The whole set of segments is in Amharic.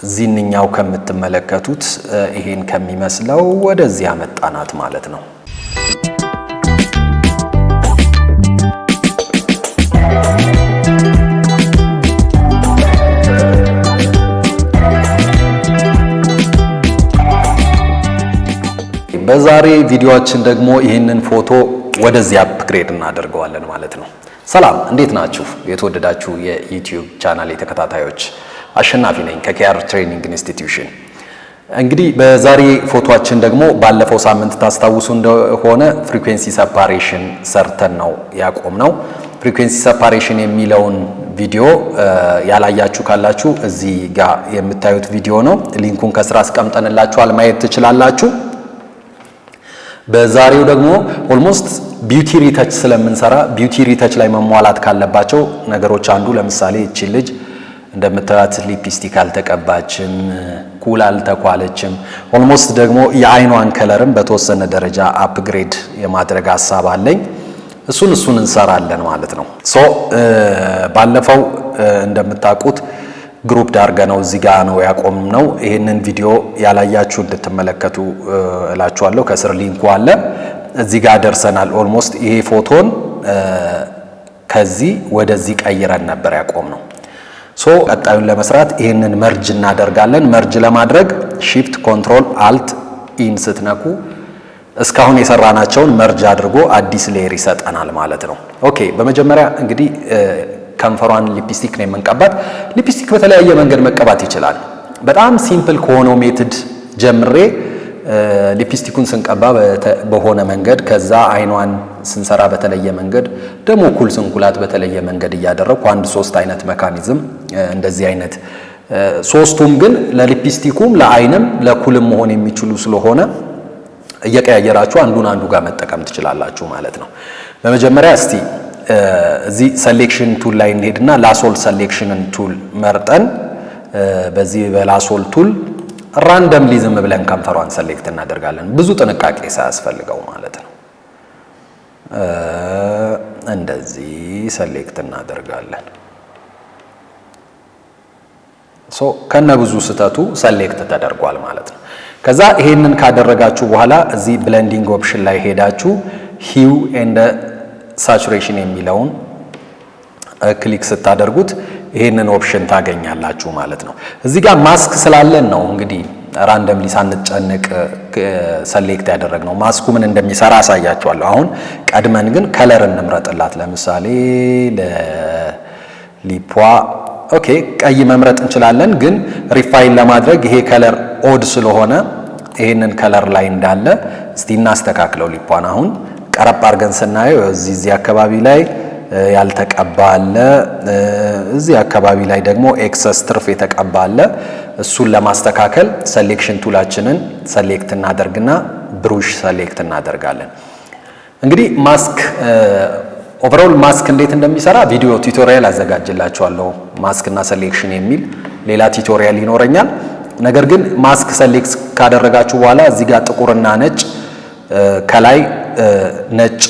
እዚህኛው ከምትመለከቱት ይሄን ከሚመስለው ወደዚህ አመጣናት ማለት ነው። በዛሬ ቪዲዮአችን ደግሞ ይህንን ፎቶ ወደዚህ upgrade እናደርገዋለን ማለት ነው። ሰላም፣ እንዴት ናችሁ? የተወደዳችሁ የ YouTube channel ተከታታዮች፣ አሸናፊ ነኝ ከ KR Training Institution። እንግዲህ በዛሬ ፎቶአችን ደግሞ ባለፈው ሳምንት ታስታውሱ እንደሆነ frequency separation ሰርተን ነው ያቆምነው። Frequency separation የሚለውን ቪዲዮ ያላያችሁ ካላችሁ እዚህ ጋር የምታዩት ቪዲዮ ነው። Link ኡን ከስር አስቀምጠንላችኋል፣ ማየት ትችላላችሁ። በዛሬው ደግሞ almost beauty retouch ስለምንሰራ beauty retouch ላይ መሟላት ካለባቸው ነገሮች አንዱ ለምሳሌ እቺ ልጅ እንደምታዩት ሊፕስቲክ አልተቀባችም፣ ኩል አልተኳለችም። Almost ደግሞ የአይኗን color ም በተወሰነ ደረጃ upgrade የማድረግ ሀሳብ አለኝ። እሱን እንሰራለን ማለት ነው። So ባለፈው እንደምታውቁት group አድርገነው እዚህ ጋር ነው ያቆምነው። ይህንን ቪዲዮ ያላያችሁ እንድትመለከቱ እላችኋለሁ። ከስር link ኡ አለ። እዚህ ጋር ደርሰናል። Almost ይሄ ፎቶን ከዚህ ወደዚህ ቀይረን ነበር ያቆምነው። So ቀጣዩን ለመስራት ይህንን merge እናደርጋለን። Merge ለማድረግ Shift Control Alt E ን ስትነኩ እስካሁን የሰራናቸውን merge አድርጎ አዲስ layer ይሰጠናል ማለት ነው። Okay፣ በመጀመሪያ እንግዲህ ከንፈሯን ሊፕስቲክ ነው የምንቀባት። ሊፕስቲክ በተለያየ መንገድ መቀባት ይችላል። በጣም simple ከሆነው method ጀምሬ ሊፕስቲኩን ስንቀባ በሆነ መንገድ፣ ከዛ አይኗን ስንሰራ በተለየ መንገድ፣ ደግሞ ኩል ስንኩላት በተለየ መንገድ እያደረግኩ አንድ ሶስት አይነት mechanism እንደዚህ አይነት፣ ሶስቱም ግን ለሊፕስቲኩም ለአይንም ለኩልም መሆን የሚችሉ ስለሆነ እየቀያየራችሁ አንዱን አንዱ ጋር መጠቀም ትችላላችሁ ማለት ነው። በመጀመሪያ እስቲ እዚህ selection tool ላይ እንሄድና lasso selection ን tool መርጠን በዚህ በ lasso tool randomly ዝም ብለን ከንፈሯን select እናደርጋለን። ብዙ ጥንቃቄ ሳያስፈልገው ማለት ነው። እንደዚህ select እናደርጋለን። So ከነ ብዙ ስህተቱ select ተደርጓል ማለት ነው። ከዛ ይሄንን ካደረጋችሁ በኋላ እዚህ blending option ላይ ሄዳችሁ hue and saturation የሚለውን click ስታደርጉት ይሄንን option ታገኛላችሁ ማለት ነው። እዚህ ጋር ማስክ ስላለን ነው እንግዲህ randomly ሳንጨንቅ select ያደረግነው። ማስኩ ምን እንደሚሰራ አሳያችኋለሁ። አሁን ቀድመን ግን color እንምረጥላት። ለምሳሌ ለ lip ዋ okay ቀይ መምረጥ እንችላለን፣ ግን refine ለማድረግ ይሄ color odd ስለሆነ ይሄንን color ላይ እንዳለ እስቲ እናስተካክለው። Lip ዋን አሁን ቀረብ አድርገን ስናየው እዚህ አካባቢ ላይ ያልተቀባ አለ፣ እዚህ አካባቢ ላይ ደግሞ excess ትርፍ የተቀባ አለ። እሱን ለማስተካከል selection tool ኣችንን select እናደርግና brush select እናደርጋለን። እንግዲህ mask overall mask እንዴት እንደሚሰራ ቪዲዮ tutorial አዘጋጅላችኋለሁ። ማስክ እና selection የሚል ሌላ tutorial ይኖረኛል። ነገር ግን mask select ካደረጋችሁ በኋላ እዚህ ጋር ጥቁርና ነጭ፣ ከላይ ነጭ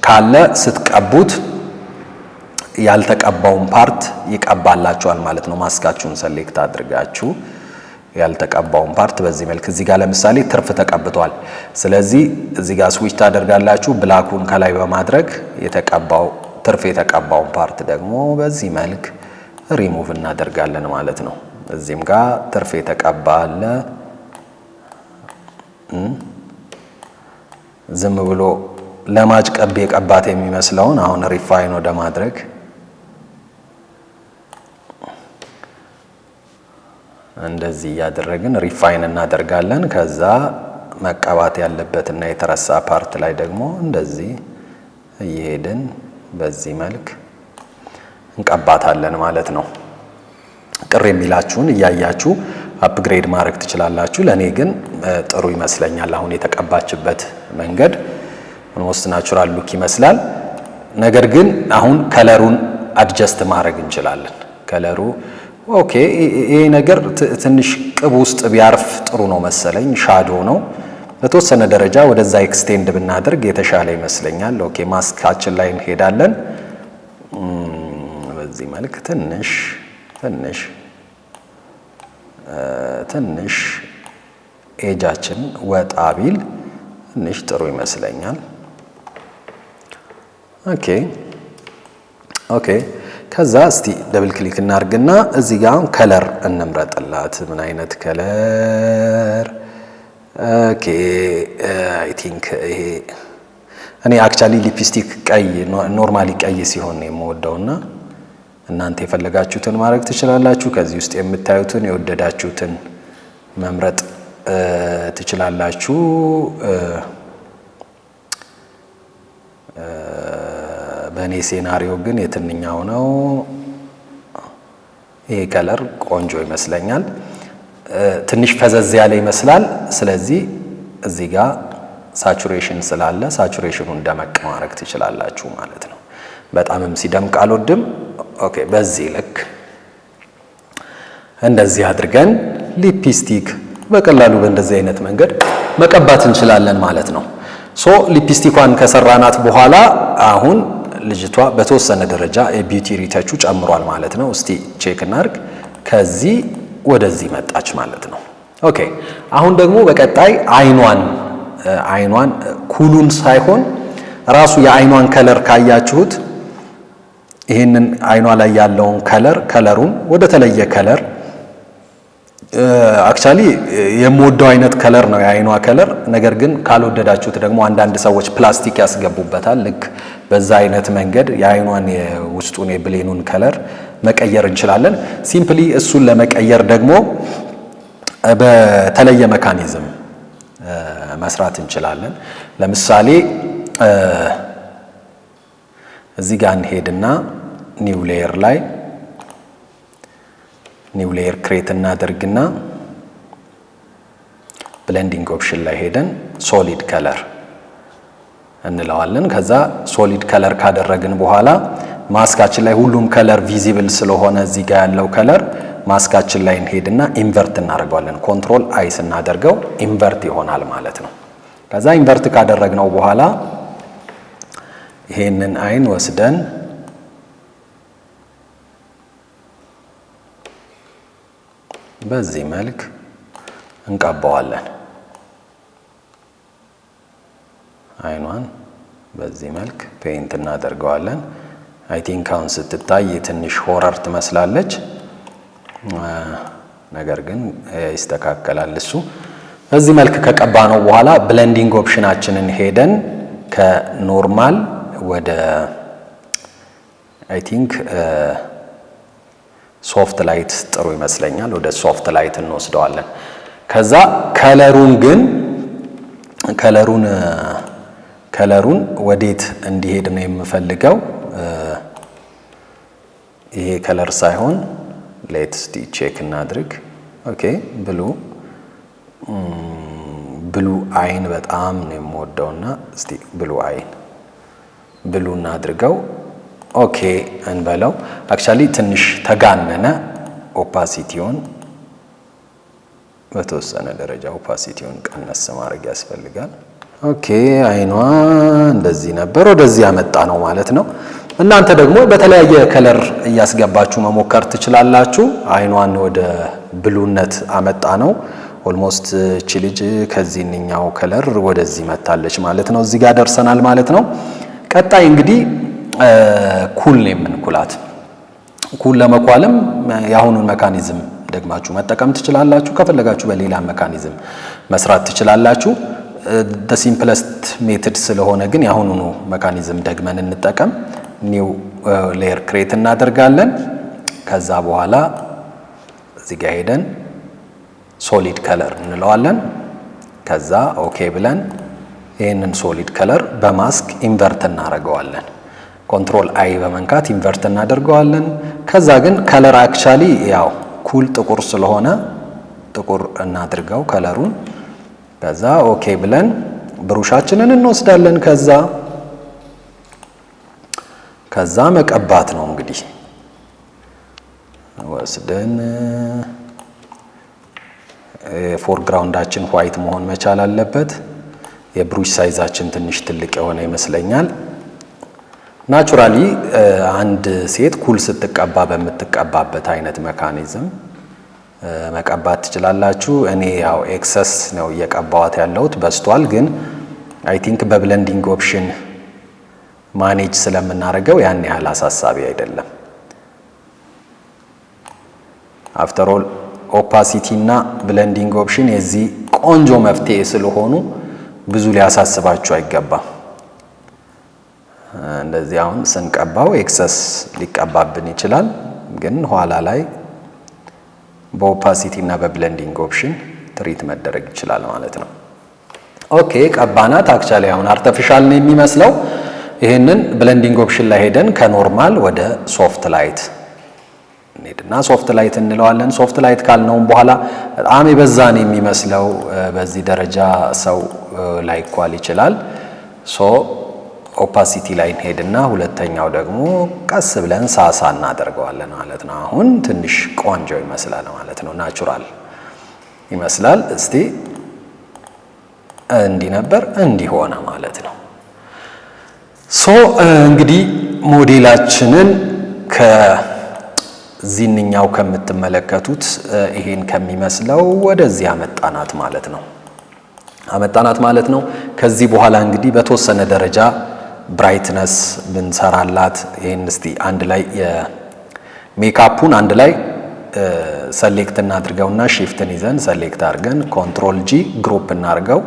ካለ ስትቀቡት ያልተቀባውን part ይቀባላችኋል ማለት ነው። Mask ኣችሁን select አድርጋችሁ ያልተቀባውን part በዚህ መልክ እዚህ ጋር ለምሳሌ ትርፍ ተቀብቷል። ስለዚህ እዚህ ጋር switch ታደርጋላችሁ። Black ኡን ከላይ በማድረግ የተቀባው ትርፍ የተቀባውን part ደግሞ በዚህ መልክ ሪሙቭ እናደርጋለን ማለት ነው። እዚህም ጋር ትርፍ የተቀባ አለ። ዝም ብሎ ለማጭቀብ የቀባት የሚመስለውን አሁን refine ወደ ማድረግ እንደዚህ እያደረግን refine እናደርጋለን። ከዛ መቀባት ያለበትና የተረሳ part ላይ ደግሞ እንደዚህ እየሄድን በዚህ መልክ እንቀባታለን ማለት ነው። ቅር የሚላችሁን እያያችሁ upgrade ማድረግ ትችላላችሁ። ለእኔ ግን ጥሩ ይመስለኛል። አሁን የተቀባችበት መንገድ almost natural look ይመስላል። ነገር ግን አሁን color ኡን adjust ማድረግ እንችላለን። Color ኡ okay፣ ይሄ ነገር ትንሽ ቅብ ውስጥ ቢያርፍ ጥሩ ነው መሰለኝ። Shadow ነው፣ በተወሰነ ደረጃ ወደዛ extend ብናደርግ የተሻለ ይመስለኛል። Okay፣ mask ኣችን ላይ እንሄዳለን። በዚህ መልክ ትንሽ ትንሽ ትንሽ edge ኣችን ወጣ ቢል ትንሽ ጥሩ ይመስለኛል። Okay። ከዛ እስቲ double click እናርግና እዚህ ጋር color እንምረጥላት። ምን አይነት color? Okay, I think ይሄ እኔ actually lipstick ቀይ፣ normally ቀይ ሲሆን ነው የምወደውና እናንተ የፈለጋችሁትን ማድረግ ትችላላችሁ። ከዚህ ውስጥ የምታዩትን የወደዳችሁትን መምረጥ ትችላላችሁ። በእኔ scenario ግን የትኛው ነው? ይሄ color ቆንጆ ይመስለኛል። ትንሽ ፈዘዝ ያለ ይመስላል። ስለዚህ እዚህ ጋር saturation ስላለ saturation ኑን ደመቅ ማድረግ ትችላላችሁ ማለት ነው። በጣምም ሲደምቅ አልወድም። Okay፣ በዚህ ልክ እንደዚህ አድርገን ሊፕስቲክ በቀላሉ በእንደዚህ አይነት መንገድ መቀባት እንችላለን ማለት ነው። So lipstick ኳን ከሰራናት በኋላ አሁን ልጅቷ በተወሰነ ደረጃ የ beauty retouch ኡ ጨምሯል ማለት ነው። እስቲ check እናድርግ። ከዚህ ወደዚህ መጣች ማለት ነው። Okay፣ አሁን ደግሞ በቀጣይ አይኗን ኩሉን ሳይሆን ራሱ የአይኗን color ካያችሁት ይህንን አይኗ ላይ ያለውን color ኡን ወደ ተለየ color፣ actually የምወደው አይነት color ነው የአይኗ color። ነገር ግን ካልወደዳችሁት ደግሞ አንዳንድ ሰዎች ፕላስቲክ ያስገቡበታል። ልክ በዛ አይነት መንገድ የአይኗን የውስጡን የብሌኑን color መቀየር እንችላለን። Simply እሱን ለመቀየር ደግሞ በተለየ mechanism መስራት እንችላለን። ለምሳሌ እዚህ ጋር እንሄድና new layer ላይ new layer create እናደርግና blending option ላይ ሄደን solid color እንለዋለን። ከዛ solid color ካደረግን በኋላ ማስካችን ላይ ሁሉም color visible ስለሆነ እዚህ ጋር ያለው color mask ኣችን ላይ እንሄድና invert እናደርገዋለን። Control I ስናደርገው invert ይሆናል ማለት ነው። ከዛ invert ካደረግነው በኋላ ይሄንን አይን ወስደን በዚህ መልክ እንቀባዋለን። አይኗን በዚህ መልክ paint እናደርገዋለን። I think አሁን ስትታይ ትንሽ horror ትመስላለች፣ ነገር ግን ይስተካከላል እሱ። በዚህ መልክ ከቀባነው በኋላ blending option ኣችንን ሄደን ከ normal ወደ I think soft light ጥሩ ይመስለኛል። ወደ soft light እንወስደዋለን። ከዛ color ኡን ግን color ኡን ወዴት እንዲሄድ ነው የምፈልገው? ይሄ color ሳይሆን let's check እናድርግ። Okay, blue አይን በጣም ነው የምወደውና እስቲ blue አይን blue እናድርገው። Okay እንበለው። Actually ትንሽ ተጋነነ። Opacity ውን በተወሰነ ደረጃ opacity ውን ቀነስ ማድረግ ያስፈልጋል። Okay፣ አይኗ እንደዚህ ነበር፣ ወደዚህ ያመጣነው ማለት ነው። እናንተ ደግሞ በተለያየ color እያስገባችሁ መሞከር ትችላላችሁ። አይኗን ወደ blue ነት አመጣነው። Almost እቺ ልጅ ከዚህኛው color ወደዚህ መታለች ማለት ነው። እዚህ ጋር ደርሰናል ማለት ነው። ቀጣይ እንግዲህ ኩል ነው የምንኩላት። ኩል ለመኳልም የአሁኑን mechanism ደግማችሁ መጠቀም ትችላላችሁ። ከፈለጋችሁ በሌላ mechanism መስራት ትችላላችሁ። Simplest method ስለሆነ ግን የአሁኑኑ mechanism ደግመን እንጠቀም። New layer create እናደርጋለን። ከዛ በኋላ እዚህ ጋር ሄደን solid color እንለዋለን። ከዛ okay ብለን ይህንን solid color በ mask invert እናደርገዋለን። Control I በመንካት invert እናደርገዋለን። ከዛ ግን color actually ያው ኩል ጥቁር ስለሆነ ጥቁር እናድርገው color ኡን። ከዛ okay ብለን brush ኣችንን እንወስዳለን። ከዛ መቀባት ነው እንግዲህ፣ ወስደን foreground ኣችን white መሆን መቻል አለበት። የ brush size ኣችን ትንሽ ትልቅ የሆነ ይመስለኛል። Naturally አንድ ሴት ኩል ስትቀባ በምትቀባበት አይነት mechanism መቀባት ትችላላችሁ። እኔ ያው excess ነው እየቀባዋት ያለሁት፣ በዝቷል። ግን I think በ blending option manage ስለምናደርገው ያን ያህል አሳሳቢ አይደለም። After all, opacity እና blending option የዚህ ቆንጆ መፍትሄ ስለሆኑ ብዙ ሊያሳስባችሁ አይገባም። እንደዚህ አሁን ስንቀባው excess ሊቀባብን ይችላል፣ ግን ኋላ ላይ በ opacity እና በ blending option treat መደረግ ይችላል ማለት ነው። Okay፣ ቀባናት። Actually አሁን artificial ነው የሚመስለው። ይሄንን blending option ላይ ሄደን ከ normal ወደ soft light እንሄድና soft light እንለዋለን። Soft light ካልነውም በኋላ በጣም የበዛ ነው የሚመስለው። በዚህ ደረጃ ሰው ላይኳል ይችላል። So opacity ላይ እንሄድና ሁለተኛው ደግሞ ቀስ ብለን ሳሳ እናደርገዋለን ማለት ነው። አሁን ትንሽ ቆንጆ ይመስላል ማለት ነው። Natural ይመስላል። እስቲ እንዲህ ነበር፣ እንዲህ ሆነ ማለት ነው። So እንግዲህ ሞዴላችንን ከዚህኛው ከምትመለከቱት ይሄን ከሚመስለው ወደዚህ አመጣናት ማለት ነው። ከዚህ በኋላ እንግዲህ በተወሰነ ደረጃ brightness ብንሰራላት፣ ይሄን እስቲ አንድ ላይ የሜካፑን አንድ ላይ select እናድርገውና shift ን ይዘን select አድርገን control G group እናድርገው።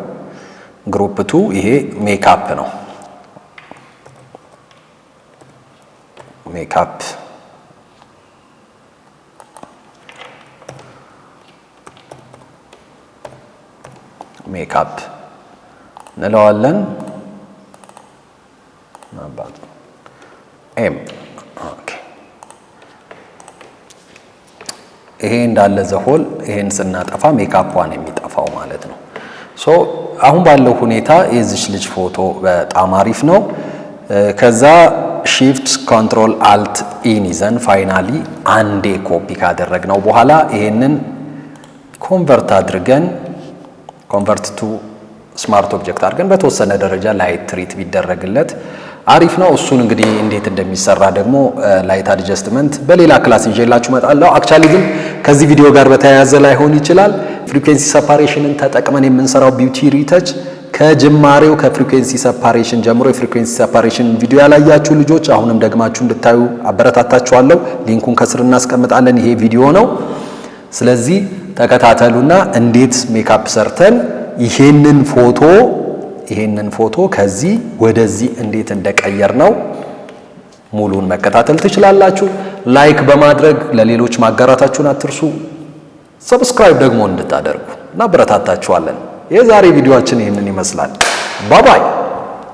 Group two ይሄ ሜካፕ ነው። Makeup እንለዋለን። M, okay። ይሄ እንዳለ the whole ይሄን ስናጠፋ ሜካፏን የሚጠፋው ማለት ነው። So አሁን ባለው ሁኔታ የዚች ልጅ ፎቶ በጣም አሪፍ ነው። ከዛ shift control alt E ን ይዘን finally አንዴ ኮፒ ካደረግነው በኋላ ይሄንን convert አድርገን convert to smart object አድርገን በተወሰነ ደረጃ light treat ቢደረግለት አሪፍ ነው። እሱን እንግዲህ እንዴት እንደሚሰራ ደግሞ light adjustment በሌላ class ይዤላችሁ እመጣለሁ። Actually ግን ከዚህ ቪዲዮ ጋር በተያያዘ ላይሆን ይችላል። Frequency separation ን ተጠቅመን የምንሰራው beauty retouch ከጅማሬው ከ frequency separation ጀምሮ፣ የ frequency separation ቪዲዮ ያላያችሁ ልጆች አሁንም ደግማችሁ እንድታዩ አበረታታችኋለሁ። Link ኡን ከስር እናስቀምጣለን። ይሄ ቪዲዮ ነው። ስለዚህ ተከታተሉና እንዴት ሜካፕ ሰርተን ይሄንን ፎቶ ከዚህ ወደዚህ እንዴት እንደቀየርነው ሙሉን መከታተል ትችላላችሁ። Like በማድረግ ለሌሎች ማጋራታችሁን አትርሱ። Subscribe ደግሞ እንድታደርጉ እናበረታታችኋለን። የዛሬ ቪዲዮአችን ይህንን ይመስላል። Bye bye።